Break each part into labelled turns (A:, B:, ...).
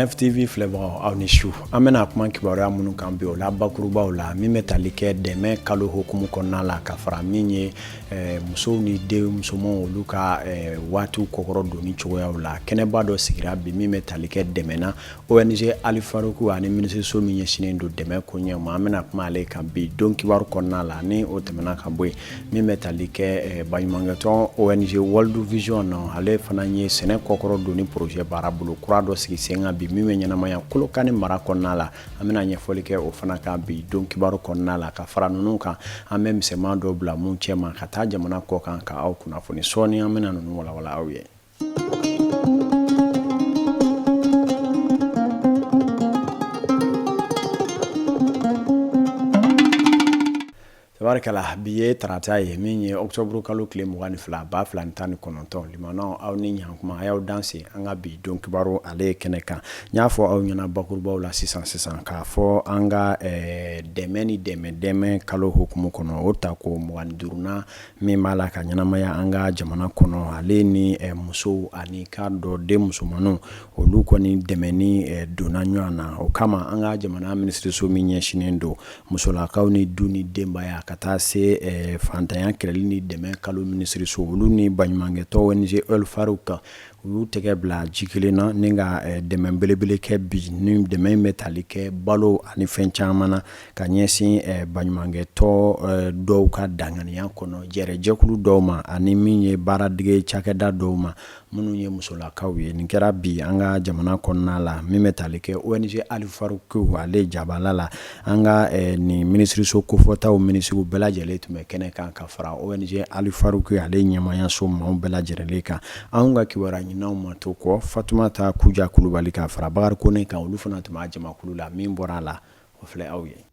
A: Nef TV filɛbagaw, aw ni su. An bɛna kuma kibaruya minnu kan bi, o la bakurubaw la, min bɛ tali kɛ dɛmɛ kalo hukumu kɔnɔna la, ka fara min ye musow ni den musomanw olu ka waatiw kɔkɔrɔ donni cogoyaw la. Kɛnɛba dɔ sigira bi min bɛ tali kɛ dɛmɛ na, ONG Al Farouk ani minisiriso min ɲɛsinnen don dɛmɛ koɲɛ ma. An bɛna kuma ale kan bi don kibaru kɔnɔna la. Ni o tɛmɛna ka bɔ yen, min bɛ tali kɛ baɲumankɛtɔn ONG World Vision na, ale fana ye sɛnɛ kɔkɔrɔ donni projet baara bolo kura dɔ sigi sen kan bi min bɛ ɲɛnamaya Kolokani mara kɔnɔna la. An bɛna ɲɛfɔli kɛ o fana kan bi don kibaru kɔnɔna la. Ka fara ninnu kan, an bɛ misɛnman dɔ bila mun cɛma ka taa jamana kɔ kan ka aw kunnafoni. Sɔɔni an bɛna ninnu walawala aw ye. Tabarikala, bi ye tarata ye min ye octobre kalo tile 22 2019. Limanaw, aw ni ɲankuma, a y'aw danse an ka bi don kibaru ale ye kɛnɛ kan. N y'a fɔ aw ɲɛna bakurubaw la sisan sisan k'a fɔ an ka dɛmɛ ni dɛmɛ dɛmɛ kalo hukumu kɔnɔ, o tako 25nan min b'a la ka ɲɛnamaya an ka jamana kɔnɔ, ale ni musow ani k'a dɔn den musomanninw olu kɔni dɛmɛni donna ɲɔgɔn na. O kama an ka jamana minisiriso min ɲɛsinnen don musolakaw ni du ni denbaya ka taa se fantanya kɛlɛli ni dɛmɛ kalo minisiriso, olu ni baɲumankɛtɔn ONG El Farouk u y'u tɛgɛ bila ji kelen na ni ka dɛmɛ belebele kɛ bi. Ni dɛmɛ in bɛ tali kɛ balo ani fɛn caman na ka ɲɛsin baɲumankɛtɔn dɔw ka danganiya kɔnɔ, jɛrɛjɛkulu dɔw ma ani min ye baaradege cakɛda dɔw ma minnu ye musolakaw ye. Nin kɛra bi an ka jamana kɔnɔna la min bɛ tali kɛ ONG Al Farouk ale jabala la. An ka nin minisiriso kofɔtaw minisiriw bɛɛ lajɛlen tun bɛ kɛnɛ kan ka fara ONG Al Farouk ale ɲɛmayaso maaw bɛɛ lajɛlen kan. Anw ka kibaruya ɲininaw ma to kɔ, Fatumata Kuja Kulubali ka fara Bakari Kone kan, olu fana tun b'a jamakulu la. Min bɔra a la, o filɛ aw ye.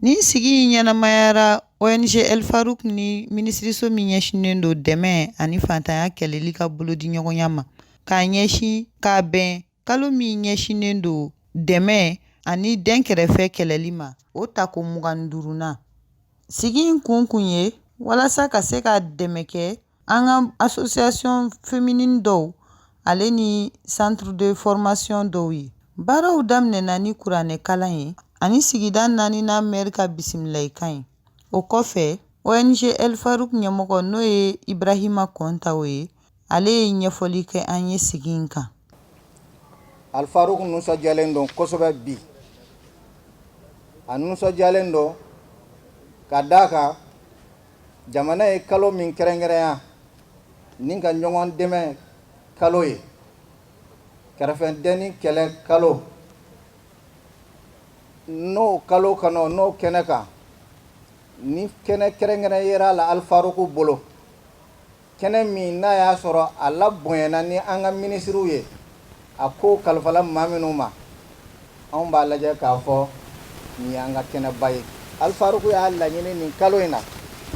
B: Nin sigi in ɲɛnamayara ONG El Farouk ni minisiriso min ɲɛsinnen don dɛmɛ ani fantanya kɛlɛli ka bolodiɲɔgɔnya ma, k'a ɲɛsin k'a bɛn kalo min ɲɛsinnen don dɛmɛ ani dɛnkɛrɛfɛ kɛlɛli ma, o tako 25nan. Sigi in kun kun ye walasa ka se ka dɛmɛ kɛ an ka association féminine dɔw ale ni centre de formation dɔw ye. Baaraw daminɛna ni kuranɛkalan ye ani sigida naaninan mɛri ka bisimilayikan ye. O kɔfɛ, ONG El Farouk ɲɛmɔgɔ n'o ye Ibrahima Kɔntawo ye, ale ye ɲɛfɔli kɛ an ye sigi in kan.
C: Al Farouk nisɔndiyalen don kosɛbɛ bi. A nisɔndiyalen don ka d'a kan jamana ye kalo min kɛrɛnkɛrɛnya ni ka ɲɔgɔn dɛmɛ kalo ye, kɛrɛfɛdɛnni kɛlɛ kalo, n'o kalo kɔnɔ, n'o kɛnɛ kan, ni kɛnɛ kɛrɛnkɛrɛn yera a la Al Farouk bolo, kɛnɛ min n'a y'a sɔrɔ a labonyana ni an ka minisiriw ye, a ko kalifala maa minnu ma, anw b'a lajɛ k'a fɔ nin y'an ka kɛnɛba ye. Al Farouk y'a laɲini nin kalo in na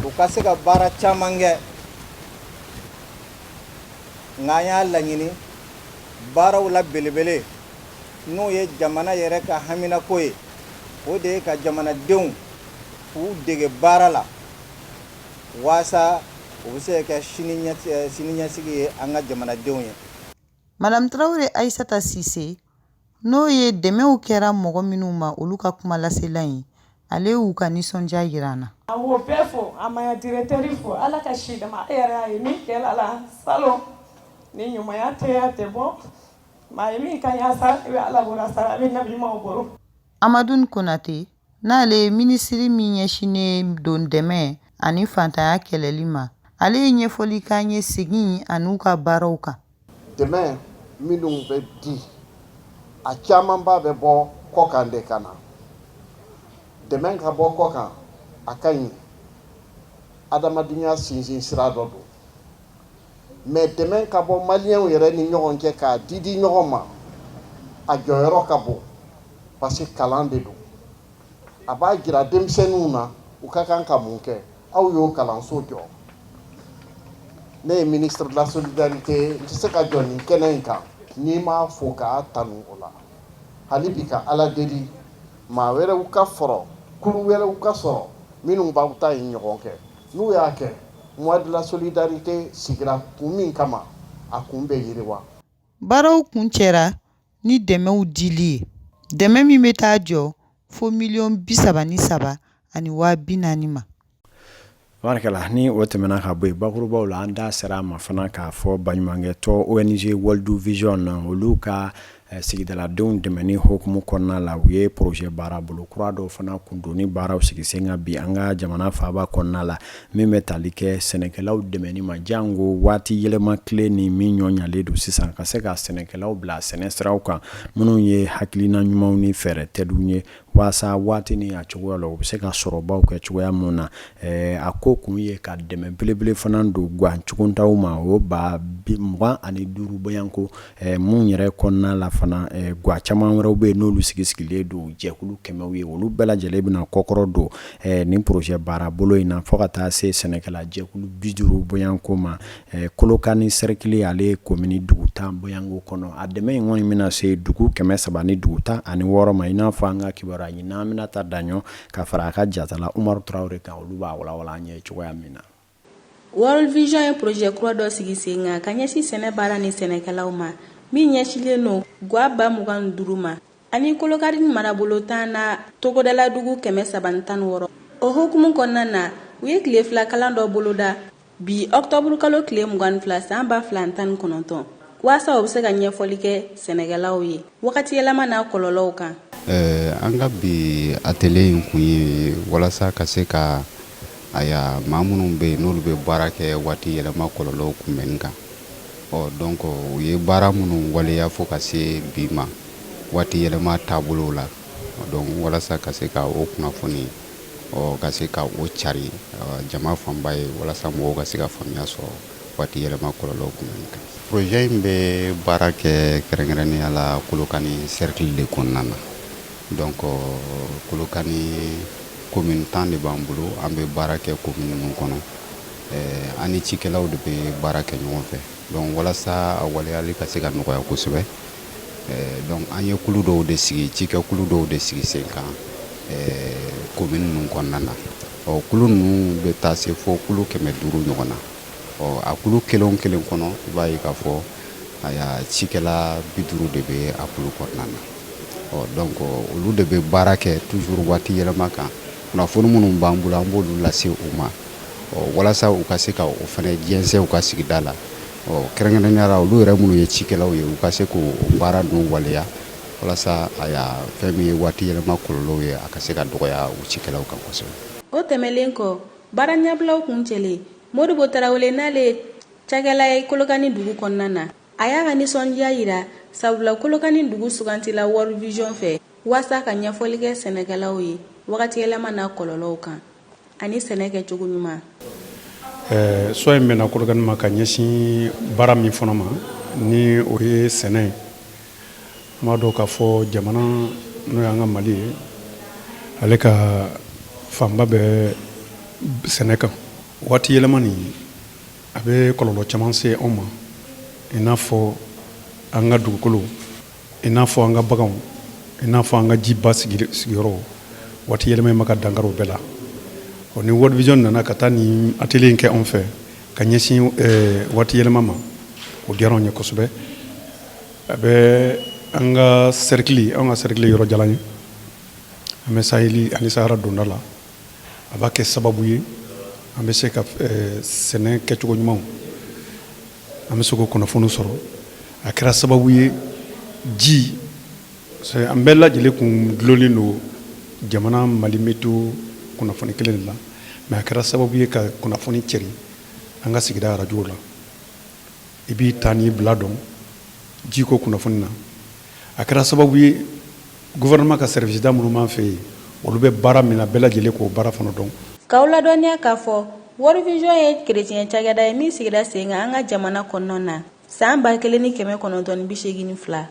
C: u ka se ka baara caman kɛ, nka an y'a laɲini baaraw la belebele n'o ye jamana yɛrɛ ka haminako ye, o de ye ka jamanadenw k'u dege baara la waasa u bɛ se ka kɛ siniɲɛsigi ye an ka jamanadenw ye.
B: Madame Tarawele Ayisata Sise, n'o ye dɛmɛw kɛra mɔgɔ minnu ma olu ka kumalasela ye, ale y'u ka nisɔndiya jira an na.
D: An b'o bɛɛ fo, an b'an directeur fo, Ala ka si d'a ma, a yɛrɛ y'a ye min kɛla la salon ni ɲumanya tɛ a tɛ bɔ maa ye min ka ɲa sa i bɛ Ala bolo a sara a bɛ nabi ɲumanw bolo.
B: Amadou Konate, n'ale ye minisiri min ɲɛsinnen don dɛmɛ ani fantanya kɛlɛli ma, ale ye ɲɛfɔli k'an ye sigi an'u ka baaraw kan.
E: Dɛmɛ minnu bɛ di, a camanba bɛ bɔ kɔkan de ka na. Dɛmɛ ka bɔ kɔkan, a ka ɲi, adamadenya sinsin sira dɔ don. Mais dɛmɛ ka bɔ maliyɛnw yɛrɛ ni ɲɔgɔn cɛ k'a di di ɲɔgɔn ma, a jɔyɔrɔ ka bon parce que kalan de don. A b'a jira denmisɛnninw na u ka kan ka mun kɛ. Aw y'o kalanso jɔ. Ne ye ministre de la solidarité, n tɛ se ka jɔ nin kɛnɛ in kan n'i m'a fo k'a tanu o la. Hali bi ka Ala deli maa wɛrɛw ka fɔrɔ, kulu wɛrɛw ka sɔrɔ minnu b'aw ta in ɲɔgɔn kɛ. N'u y'a kɛ, mois de la solidarité sigira kun min kama, a kun bɛ yiriwa.
B: Baaraw kuncɛra ni dɛmɛw dili ye, dɛmɛ min bɛ taa jɔ fo miliyɔn 33 ani 40,000 ma.
A: Barikala ni o tɛmɛna ka bɔ yen, bakurubaw la, an da sera a ma fana k'a fɔ baɲumankɛtɔn ONG World Vision na, olu ka sigidaladenw dɛmɛni hukumu kɔnɔna la, u ye projet baara bolo kura dɔw fana kundonni baaraw sigi sen kan bi an ka jamana faaba kɔnɔna la, min bɛ tali kɛ sɛnɛkɛlaw dɛmɛni ma, jango waati yɛlɛma tile ni min ɲɔ ɲalen don sisan, ka se ka sɛnɛkɛlaw bila sɛnɛ siraw kan minnu ye hakilina ɲumanw ni fɛɛrɛ tɛdenw ye, waasa waati ni a cogoya la u bɛ se ka sɔrɔbaw kɛ cogoya min na. A ko kun ye ka dɛmɛ belebele fana don gan cogotaw ma, o 25,000 bɔɲɔgɔnko mun yɛrɛ kɔnɔna la fana, ga caman wɛrɛw bɛ yen n'olu sigi sigilen don jɛkulu kɛmɛw ye, olu bɛɛ lajɛlen bɛna kɔkɔrɔ don nin projet baara bolo in na, fo ka taa se sɛnɛkɛla jɛkulu 50 bɔɲɔgɔnko ma Kolokani sɛrikili, ale ye komini dugu 10 bɔɲɔgɔnko kɔnɔ. A dɛmɛ in kɔni bɛna se dugu 316 ma, i n'a fɔ an ka kibaruya ɲinina Aminata Daɲɔ ka fara a ka jatala Umaru Tarawele kan, olu b'a walawala an ye cogoya min na.
F: World Vision ye projet kura dɔ sigi sen kan ka ɲɛsin sɛnɛ baara ni sɛnɛkɛlaw ma, min ɲɛsinlen don gwa 25,000 ma ani Kolokani marabolo 10 na togodala dugu 316. O hukumu kɔnɔna na, u ye tile 2 kalan dɔ boloda bi ɔkutɔburukalo tile 22 san 2019, waasa u bɛ se ka ɲɛfɔli kɛ sɛnɛkɛlaw ye wagati yɛlɛma n'a kɔlɔlɔw kan.
G: An ka bi atelier in kun ye walasa ka se ka aya maa minnu bɛ yen n'olu bɛ baara kɛ waati yɛlɛma kɔlɔlɔw kunbɛnni kan. Ɔ donc u ye baara minnu waleya fo ka se bi ma waati yɛlɛma taabolow la, donc walasa ka se ka o kunnafoni, ɔ ka se ka o cari jama fanba ye, walasa mɔgɔw ka se ka faamuya sɔrɔ waati yɛlɛma kɔlɔlɔw kunbɛnni kan. Projet in bɛ baara kɛ kɛrɛnkɛrɛnnenya la Kolokani cercle de kɔnɔna na. Donc Kolokani commune 10 de b'an bolo, an bɛ baara kɛ commune ninnu kɔnɔ. An ni cikɛlaw de bɛ baara kɛ ɲɔgɔn fɛ. Donc walasa a waleyali ka se ka nɔgɔya kosɛbɛ, donc an ye kulu dɔw de sigi, cikɛkulu dɔw de sigi sen kan commune ninnu kɔnɔna na. Ɔ kulu ninnu bɛ taa se fo kulu 500 ɲɔgɔn na. Ɔ a kulu kelen o kelen kɔnɔ, i b'a ye k'a fɔ aya cikɛla 50 de bɛ a kulu kɔnɔna na. Ɔ donc olu de bɛ baara kɛ toujours waati yɛlɛma kan. Kunnafoni minnu b'an bolo, an b'olu lase u ma, ɔ walasa u ka se ka o fana jɛnsɛn u ka sigida la. Ɔ kɛrɛnkɛrɛnnenya la, olu yɛrɛ minnu ye cikɛlaw ye, u ka se k'o baara ninnu waleya, walasa aya fɛn min ye waati yɛlɛma kɔlɔlɔw ye, a ka se ka dɔgɔya u cikɛlaw kan kosɛbɛ.
F: O tɛmɛlen kɔ, baara ɲɛbilaw kuncɛlen, Modibo Tarawele, n'ale ye cakɛla ye Kolokani dugu kɔnɔna na, a y'a ka nisɔndiya yira, sabula Kolokani dugu sugantila World Vision fɛ waasa ka ɲɛfɔli kɛ sɛnɛkɛlaw ye wagati yɛlɛma n'a kɔlɔlɔw kan ani sɛnɛ kɛcogo ɲuman.
H: Choix in bɛnna Kolokani ma ka ɲɛsin baara min fana ma, ni o ye sɛnɛ ye. An b'a dɔn k'a fɔ jamana, n'o y'an ka Mali ye, ale ka fanba bɛ sɛnɛ kan. Waati yɛlɛma nin, a bɛ kɔlɔlɔ caman se anw ma, i n'a fɔ an ka dugukolo, i n'a fɔ an ka baganw, i n'a fɔ an ka jiba sigiyɔrɔ. Waati yɛlɛma in ma ka dankari o bɛɛ la. Ɔ ni World Vision nana ka taa nin atelier in kɛ anw fɛ ka ɲɛsin waati yɛlɛma ma, o diyara anw ye kosɛbɛ. A bɛ an ka cercle, an ka cercle yɔrɔ jalan ye, an bɛ Saheli ani Sahara donda la. A b'a kɛ sababu ye an bɛ se ka sɛnɛ kɛcogo ɲumanw, an bɛ se k'o kunnafoni sɔrɔ. A kɛra sababu ye ji, an bɛɛ lajɛlen kun dulonlen don jamana Mali météo kunnafoni kelen de la, mais a kɛra sababu ye ka kunnafoni cɛri an ka sigida arajow la. I b'i ta n'i bila dɔn jiko kunnafoni na. A kɛra sababu ye gouvernement ka service da minnu b'an fɛ yen, olu bɛ baara min na, bɛɛ lajɛlen k'o baara fana dɔn.
F: K'aw ladɔnniya k'a fɔ World Vision ye kerecɛn cakɛda ye min sigira sen kan an ka jamana kɔnɔna na san 1982.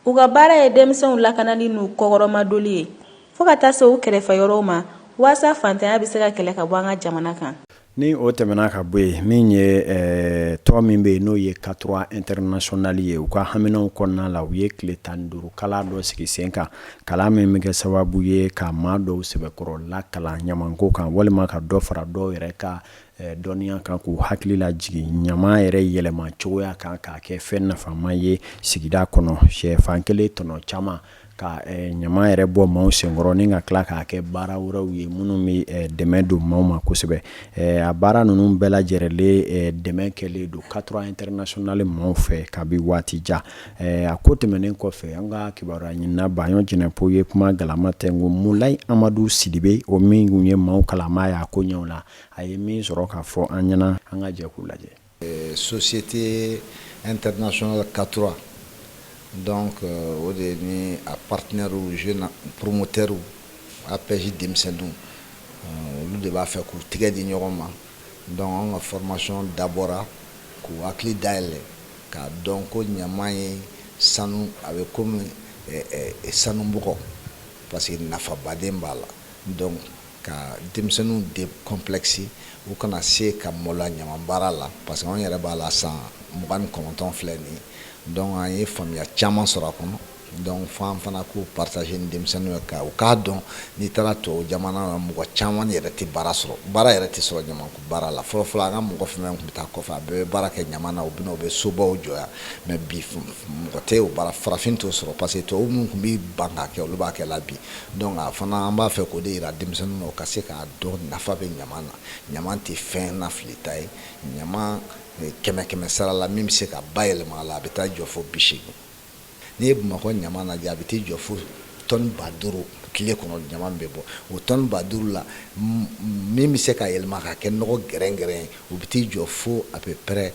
F: U ka baara ye denmisɛnw lakanali n'u kɔkɔrɔmadoli ye fo ka taa se u kɛrɛfɛ yɔrɔw ma, waasa fantanya bɛ se ka kɛlɛ ka bɔ an ka jamana kan.
A: Ni o tɛmɛna ka bɔ yen, min ye tɔn min bɛ yen n'o ye K3 International ye, u ka haminaw kɔnɔna la, u ye tile 15 kalan dɔ sigi sen kan, kalan min bɛ kɛ sababu ye ka maa dɔw sɛbɛkɔrɔ lakalan ɲamanko kan, walima ka dɔ fara dɔw yɛrɛ ka dɔnniya kan, k'u hakili lajigin ɲaman yɛrɛ yɛlɛma cogoya kan k'a kɛ fɛn nafama ye sigida kɔnɔ. Sɛfan kelen tɔnɔ caman, ka ɲama yɛrɛ bɔ maaw senkɔrɔ ni ka tila k'a kɛ baara wɛrɛw ye minnu bɛ dɛmɛ don maaw ma kosɛbɛ. A baara ninnu bɛɛ lajɛlen dɛmɛ kɛlen don K3 International maaw fɛ kabi waati jan. A ko tɛmɛnen kɔfɛ, an ka kibaruya ɲinina Baɲɔ Jɛnɛpo ye kuma galama tɛnku Mulayi Amadu Sidibe, o min ye maaw kalanmaa ye a ko ɲɛw la, a ye min sɔrɔ k'a fɔ an ɲɛna, an ka jɛ k'u lajɛ.
I: Société internationale K3, donc o de ni a partenaires, jeunes promoteurs, APEJ denmisɛnninw, olu de b'a fɛ k'u tɛgɛ di ɲɔgɔn ma. Donc an ka formation dabɔra k'u hakili dayɛlɛ k'a dɔn ko ɲaman ye sanu, a bɛ komi sanubɔgɔ, parce que nafabaden b'a la. Donc ka denmisɛnninw décomplexer, u kana se ka maloya ɲaman baara la, parce que anw yɛrɛ b'a la san 29 filɛ nin ye. Donc an ye faamuya caman sɔrɔ a kɔnɔ. Donc fo an fana k'o partager ni denmisɛnninw ye, ka u k'a dɔn n'i taara tubabu jamana na, mɔgɔ caman yɛrɛ tɛ baara sɔrɔ, baara yɛrɛ tɛ sɔrɔ ɲamanko baara la. Fɔlɔ fɔlɔ, an ka mɔgɔ fɛn fɛn tun bɛ taa kɔfɛ, a bɛɛ bɛ baara kɛ ɲaman na, u bɛ na, u bɛ sobaw jɔ yan. Mais bi, mɔgɔ tɛ o baara, farafin t'o sɔrɔ, parce que tubabu minnu tun bɛ ban k'a kɛ, olu b'a kɛ la bi. Donc a fana, an b'a fɛ k'o de yira denmisɛnninw na, u ka se k'a dɔn nafa bɛ ɲaman na. Ɲaman tɛ fɛn nafilita ye. Ɲaman, kɛmɛ kɛmɛ sara la, min bɛ se ka bayɛlɛma a la, a bɛ taa jɔ fo 80. N'i ye Bamakɔ ɲaman lajɛ, a bɛ t'i jɔ fo tɔni 5000 tile kɔnɔ. Ɲaman bɛ bɔ, o tɔni 5000 la, min bɛ se ka yɛlɛma ka kɛ nɔgɔ gɛrɛngɛrɛn ye, o bɛ t'i jɔ fo à peu près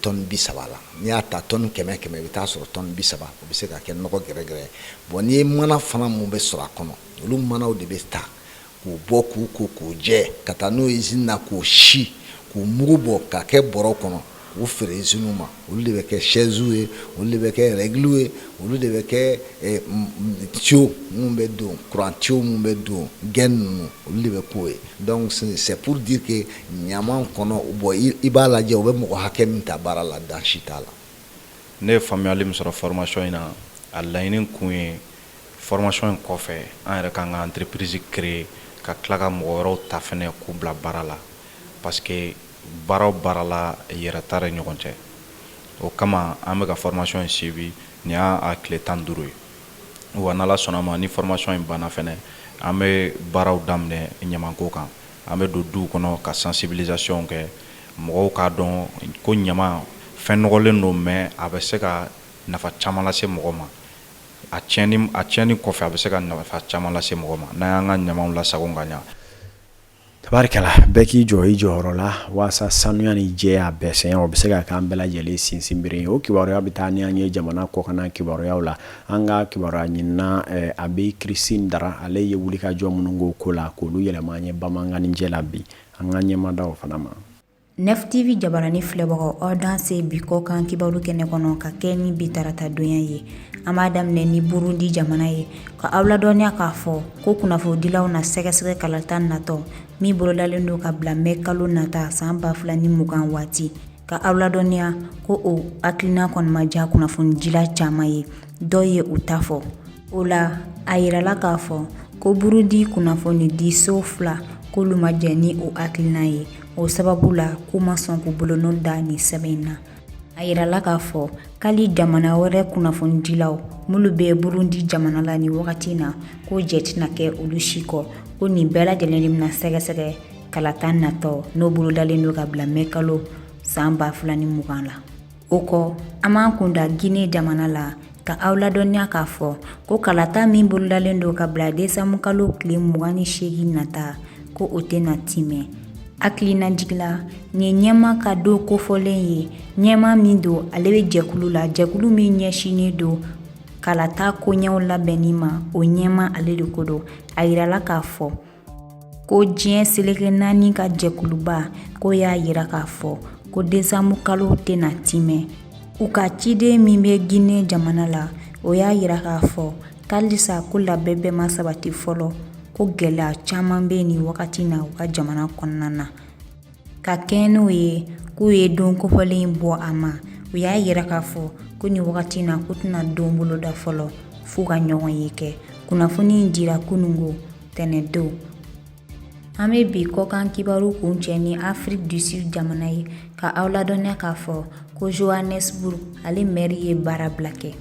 I: tɔni 30 la. N'i y'a ta tɔni kɛmɛ kɛmɛ, i bɛ taa sɔrɔ tɔni 30, o bɛ se ka kɛ nɔgɔ gɛrɛgɛrɛ. Bon, n'i ye mana fana mun bɛ sɔrɔ a kɔnɔ, olu manaw de bɛ ta k'u bɔ, k'u ko, k'u jɛ, ka taa n'o ye usine na, k'u si, k'u mugu bɔ ka kɛ bɔrɔ kɔnɔ, k'u feere usine ma. Olu de bɛ kɛ chaises ye, olu de bɛ kɛ règles ye, olu de bɛ kɛ tuyau minnu bɛ don, courant tuyau minnu bɛ don, gaine ninnu, olu de bɛ k'o ye. Donc c'est pour dire que ɲaman kɔnɔ, bon, i b'a lajɛ, u bɛ mɔgɔ hakɛ min ta baara la, dan si t'a la.
J: Ne ye faamuyali min sɔrɔ formation in na, a laɲini kun ye, formation in kɔfɛ, an yɛrɛ k'an ka entreprise créer, ka tila ka mɔgɔ wɛrɛw ta fɛnɛ k'u bila baara la, parce que baara o baara la, yɛrɛ ta de ɲɔgɔn cɛ. O kama an bɛ ka formation in suivi. Nin y'a tile 15 ye wa. N'Ala sɔnna ma, ni formation in banna fɛnɛ, an bɛ baaraw daminɛ ɲamanko kan. An bɛ don duw kɔnɔ ka sensibilisation kɛ, mɔgɔw k'a dɔn ko ɲama fɛn nɔgɔlen don, mais a bɛ se ka nafa caman lase mɔgɔ ma. A tiɲɛni kɔfɛ, a bɛ se ka nafa caman lase mɔgɔ ma, n'an y'an ka ɲamaw lasago ka ɲa.
A: Tabarikala, bɛɛ k'i jɔ i jɔyɔrɔ la walasa sanuya ni jɛya bɛɛ sɛnya, o bɛ se ka k'an bɛɛ lajɛlen sinsinbere ye. O kibaruya bɛ taa ni an ye jamana kɔkanna kibaruyaw la. An ka kibaruya ɲinina Abi Christine Dara, ale ye wulikajɔ minnu k'o ko la, k'olu yɛlɛma an ye bamanankan ni jɛ la bi. An ka ɲɛmada o fana ma.
K: Nef TV jabarani filɛbagaw, aw danse bi kɔkan kibaru kɛnɛ kɔnɔ ka kɛ ni bi tarata donya ye. An b'a daminɛ ni Burundi jamana ye, ka aw ladɔnniya k'a fɔ ko kunnafonidilaw na sɛgɛsɛgɛ kalata natɔ min bolodalen don ka bila mɛ kalo nata san 2020 waati, ka aw ladɔnniya ko o hakilina kɔni ma diya kunnafonidila caman ye, dɔw ye u ta fɔ. O la, a yirala k'a fɔ ko Burundi kunnafonidiso fila k'olu ma jɛn ni o hakilina ye. O sababu la, k'u ma sɔn k'u bolonɔ da nin sɛbɛn in na. A yirala k'a fɔ k'ali jamana wɛrɛ kunnafonidilaw minnu bɛ Burundi jamana la nin wagati na, ko jɛ tɛna kɛ olu si kɔ, ko nin bɛɛ lajɛlen de bɛna sɛgɛsɛgɛ kalata natɔ n'o bolodalen don ka bila mɛ kalo san 2020 la. O kɔ, an b'an kun da Guinée jamana la, ka aw ladɔnniya k'a fɔ ko kalata min bolodalen don ka bila desanburu kalo tile 28 nata, ko o tɛna timɛ. Hakilinajigin la, nin ye ɲɛmaa ka don kofɔlen ye, ɲɛmaa min don, ale bɛ jɛkulu la, jɛkulu min ɲɛsinnen don kalata koɲɛw labɛnni ma, o ɲɛmaa ale de ko don. A yirala k'a fɔ ko diɲɛ seleke naani ka jɛkuluba ko y'a yira k'a fɔ ko desanburu kalo tɛna timɛ. U ka ciden min bɛ Guinée jamana la, o y'a yira k'a fɔ k'alisa ko labɛn bɛɛ ma sabati fɔlɔ, ko gɛlɛya caman bɛ nin wagati na u ka jamana kɔnɔna na. Ka kɛɲɛ n'o ye k'u ye don kofɔlen in bɔ a ma, u y'a yira k'a fɔ ko nin wagati na k'u tɛna don boloda fɔlɔ f'u ka ɲɔgɔnye kɛ. Kunnafoni in dira kunungo tɛnɛndon. An bɛ bi kɔkan kibaru kuncɛ ni Afrique du Sud jamana ye, ka aw ladɔnniya k'a fɔ ko Johannesburg ale mɛri ye baarabila kɛ.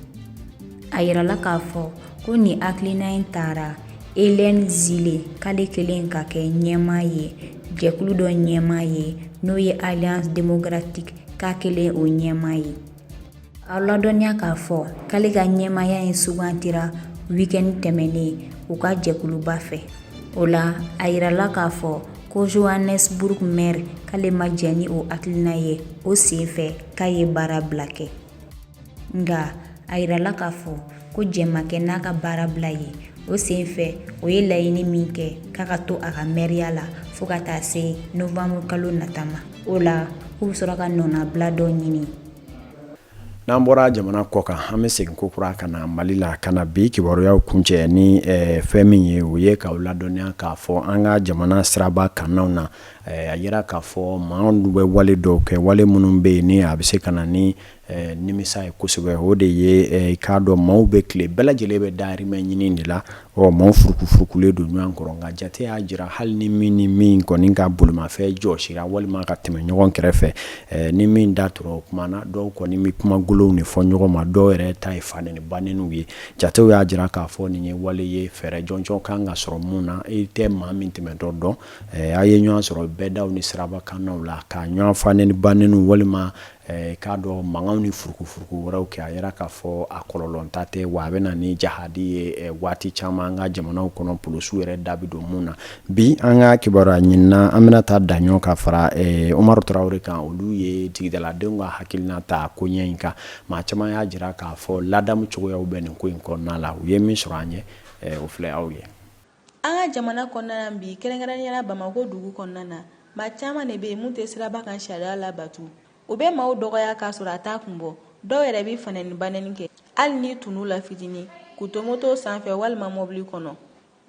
K: A yirala k'a fɔ ko nin hakilina in tara Helen Zille k'ale kelen ka kɛ ɲɛmaa ye, jɛkulu dɔ ɲɛmaa ye, n'o ye Alliance démocratique, k'a kelen o ɲɛmaa ye. Aw ladɔnniya k'a fɔ k'ale ka ɲɛmaaya in sugantira week-end tɛmɛnen u ka jɛkuluba fɛ. O la, a yirala k'a fɔ ko Johannesburg maire k'ale ma jɛn ni o hakilina ye, o senfɛ k'a ye baarabila kɛ. Nka a yirala k'a fɔ ko jɛn ma kɛ n'a ka baarabila ye. O senfɛ, o ye laɲini min kɛ k'a ka to a ka mɛriya la fo ka taa se novembre kalo nata ma. O la, k'u bɛ sɔrɔ ka nɔnabila dɔ ɲini.
A: N'an bɔra jamana kɔ kan, an bɛ segin ko kura ka na Mali la, ka na bi kibaruyaw kuncɛ ni fɛn min ye, o ye k'aw ladɔnniya k'a fɔ an ka jamana siraba kannaw na, a yira k'a fɔ maa bɛ wale dɔw kɛ, wale minnu bɛ yen ni a bɛ se ka na ni nimisa ye kosɛbɛ. O de ye i k'a dɔn maaw bɛ tile bɛɛ lajɛlen bɛ dahirimɛ ɲini de la. Ɔ maaw furukufurukulen don ɲɔgɔn kɔrɔ, nka jate y'a jira hali ni min ni min kɔni ka bolimafɛn jɔsira walima ka tɛmɛ ɲɔgɔn kɛrɛfɛ, ni min da tora o kuma na, dɔw kɔni bɛ kuma golow de fɔ ɲɔgɔn ma, dɔw yɛrɛ ta ye fa nɛni ba nɛniw ye. Jatew y'a jira k'a fɔ nin ye wale ye, fɛɛrɛ jɔnjɔn kan ka sɔrɔ mun na. I tɛ maa min tɛmɛtɔ dɔn, a ye ɲɔgɔn sɔrɔ bɛɛdaw ni siraba kannaw la ka ɲɔgɔn fa nɛni ba nɛniw walima k'a dɔn mankanw ni furukufuruku wɛrɛw kɛ, a yira k'a fɔ a kɔlɔlɔntan tɛ, wa a bɛ na ni jahadi ye waati caman an ka jamanaw kɔnɔ, polisiw yɛrɛ da bɛ don mun na. Bi an ka kibaruya ɲinina, an bɛna taa Daɲɔ ka fara Umaru Tarawele kan. Olu ye sigidaladenw ka hakilina ta koɲɛ in kan. Maa caman y'a jira k'a fɔ ladamu cogoyaw bɛ nin ko in kɔnɔna la. U ye min sɔrɔ an ɲɛ, o filɛ aw ye.
F: An ka jamana kɔnɔna na bi, kɛrɛnkɛrɛnnenya la Bamakɔ dugu kɔnɔna na, maa caman de bɛ yen mun tɛ siraba kan sariya labatu. U bɛ maaw dɔgɔya k'a sɔrɔ a t'a kun bɔ. Dɔw yɛrɛ bɛ fanɛni banɛni kɛ hali n'i tunn'u la fitinin k'u to moto sanfɛ walima mɔbili kɔnɔ.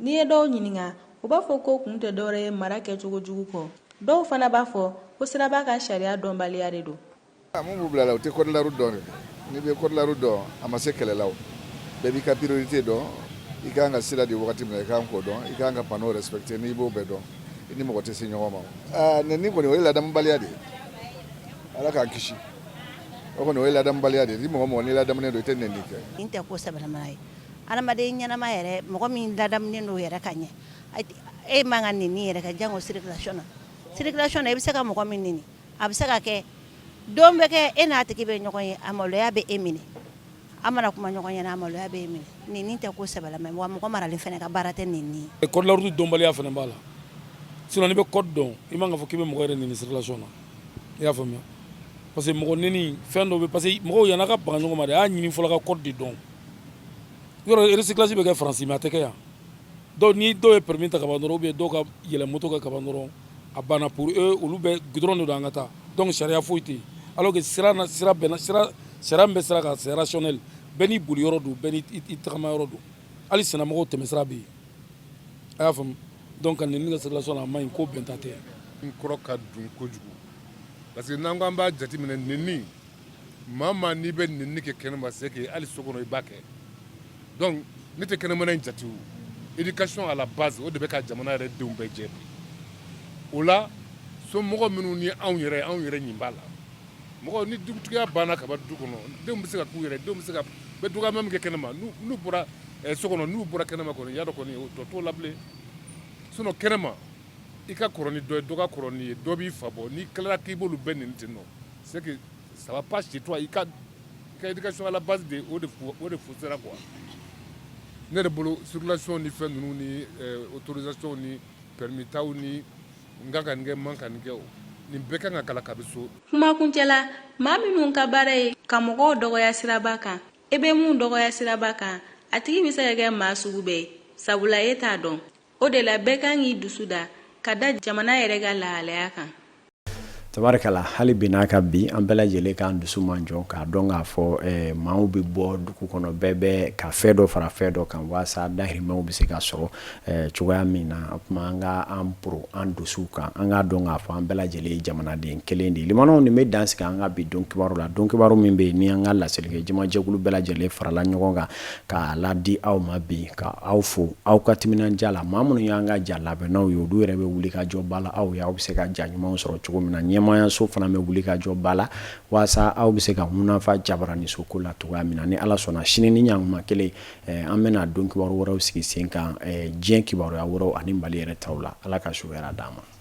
F: N'i ye dɔw ɲininka, u b'a fɔ ko kun tɛ dɔwɛrɛ ye mara kɛcogo jugu kɔ. Dɔw fana b'a fɔ ko siraba kan sariya dɔnbaliya de don.
L: Mun b'u bila la, u tɛ code de la route dɔn dɛ. N'i bɛ code de la route dɔn, a ma se kɛlɛ la o. Bɛɛ b'i ka priorité dɔn, i ka kan ka sira di wagati min na, i ka kan k'o dɔn, i ka kan ka panneau respecter, n'i b'o bɛɛ dɔn, i ni mɔgɔ tɛ se ɲɔgɔn ma. Aa nɛni kɔni, o ye ladamubaliya de ye. Ala k'an kisi. O kɔni, o ye ladamubaliya de ye. Ni mɔgɔ mɔgɔ n'i ladamunen don, i tɛ nɛni kɛ.
M: Nin tɛ ko sɛbɛlama ye. Adamaden ɲɛnama yɛrɛ, mɔgɔ min ladamunen don yɛrɛ ka ɲɛ, e man ka nɛni yɛrɛ kɛ, jango circulation na. Circulation na, i bɛ se ka mɔgɔ min nɛni, a bɛ se ka kɛ don bɛ kɛ e n'a tigi bɛ ɲɔgɔn ye, a maloya bɛ e minɛ. An mana kuma ɲɔgɔn ɲɛna, a maloya bɛ e minɛ. Nɛni tɛ ko sɛbɛlama ye, wa mɔgɔ maralen fana ka baara tɛ nɛni
N: ye. Code de la route dɔnbaliya fana b'a la. Sinon n'i bɛ code dɔn, i man ka fɔ k'i bɛ mɔgɔ yɛrɛ nɛni circulation na. I y'a faamuya? Parce que mɔgɔ nɛni fɛn dɔ bɛ, parce que mɔgɔw yan'a ka baga ɲɔgɔn ma de, a y'a ɲini fɔlɔ ka code de dɔn. Yɔrɔ recyclage bɛ kɛ Faransi, mais a tɛ kɛ yan. Dɔw ni dɔw ye permis ta ka ban dɔrɔn, ou bien dɔw ka yɛlɛ moto kan ka ban dɔrɔn, a banna pour eux, olu bɛ goudron de don an ka taa. Donc sariya foyi tɛ yen, alors que sira na sira bɛɛ na sira sariya min bɛ sira kan, c'est rationnel. Bɛɛ n'i boli yɔrɔ don, bɛɛ n'i tagama yɔrɔ don, hali sennamɔgɔw tɛmɛsira bɛ yen. A y'a faamu? Donc ka nɛni kɛ circulation na, a man ɲi, ko bɛnta tɛ.
L: N kɔrɔ ka dun kojugu, parce que n'an ko an b'a jateminɛ, nɛni, maa maa n'i bɛ nɛni kɛ kɛnɛma, c'est que hali so kɔnɔ i b'a kɛ. Donc ne tɛ kɛnɛmana in jate. O éducation à la base, o de bɛ ka jamana yɛrɛ denw bɛɛ jɛ bi. O la somɔgɔ minnu ni anw yɛrɛ, anw yɛrɛ ɲin b'a la. Mɔgɔ ni dutigiya banna ka ban du kɔnɔ, denw bɛ se ka k'u yɛrɛ, denw bɛ se ka bɛ dɔgɔyama min kɛ kɛnɛma, n'u bɔra so kɔnɔ, n'u bɔra kɛnɛma kɔni, y'a dɔn kɔni, o tɔ t'o la bilen. Sinon kɛnɛma, i ka kɔrɔ ni dɔ ye, dɔ ka kɔrɔ n'i ye, dɔ b'i fa bɔ, n'i tilala k'i b'olu bɛɛ nɛni ten nɔ, c'est que ça va pas chez toi. I ka éducation à la base de, o de faussera quoi. Ne yɛrɛ bolo, circulation ni fɛn ninnu ni autorisation ni permis taw ni n kan ka nin kɛ, n man ka nin kɛ, o nin bɛɛ kan ka kalan kabi so.
F: Kumakuncɛ la, maa minnu ka baara ye ka mɔgɔw dɔgɔya siraba kan, e bɛ mun dɔgɔya siraba kan, a tigi bɛ se ka kɛ maa sugu bɛɛ ye, sabula e t'a dɔn. O de la bɛɛ kan k'i dusu da ka da jamana yɛrɛ ka lahalaya kan.
A: Tabarikala, hali bi n'a ka bi an bɛɛ lajɛlen k'an dusu manjɔ k'a dɔn k'a fɔ maaw bɛ bɔ dugu kɔnɔ, bɛɛ bɛ ka fɛn dɔ fara fɛn dɔ kan walasa dahirimɛw bɛ se ka sɔrɔ cogoya min na. O tuma an ka an poro an dusuw kan, an k'a dɔn k'a fɔ an bɛɛ lajɛlen ye jamanaden kelen de ye. Limanaw, nin bɛ dan sigi an ka bi don kibaru la, don kibaru min bɛ yen ni an ka laselikɛ jamajɛkulu bɛɛ lajɛlen farala ɲɔgɔn kan k'a ladi aw ma bi, ka aw fo aw ka timinandiya la. Maa minnu y'an ka ja labɛnnaw ye, olu yɛrɛ bɛ wuli ka jɔ ba la aw ye, aw bɛ se ka ja ɲumanw sɔrɔ cogo min na. Ɲɛmaayaso fana bɛ wuli ka jɔ ba la walasa aw bɛ se ka munafa jabaraniso ko la cogoya min na. Ni Ala sɔnna, sini ni ɲankuma kelen, an bɛna don kibaru wɛrɛw sigi sen kan, diɲɛ kibaruya wɛrɛw ani Mali yɛrɛ taw la. Ala ka su hɛrɛ d'an ma.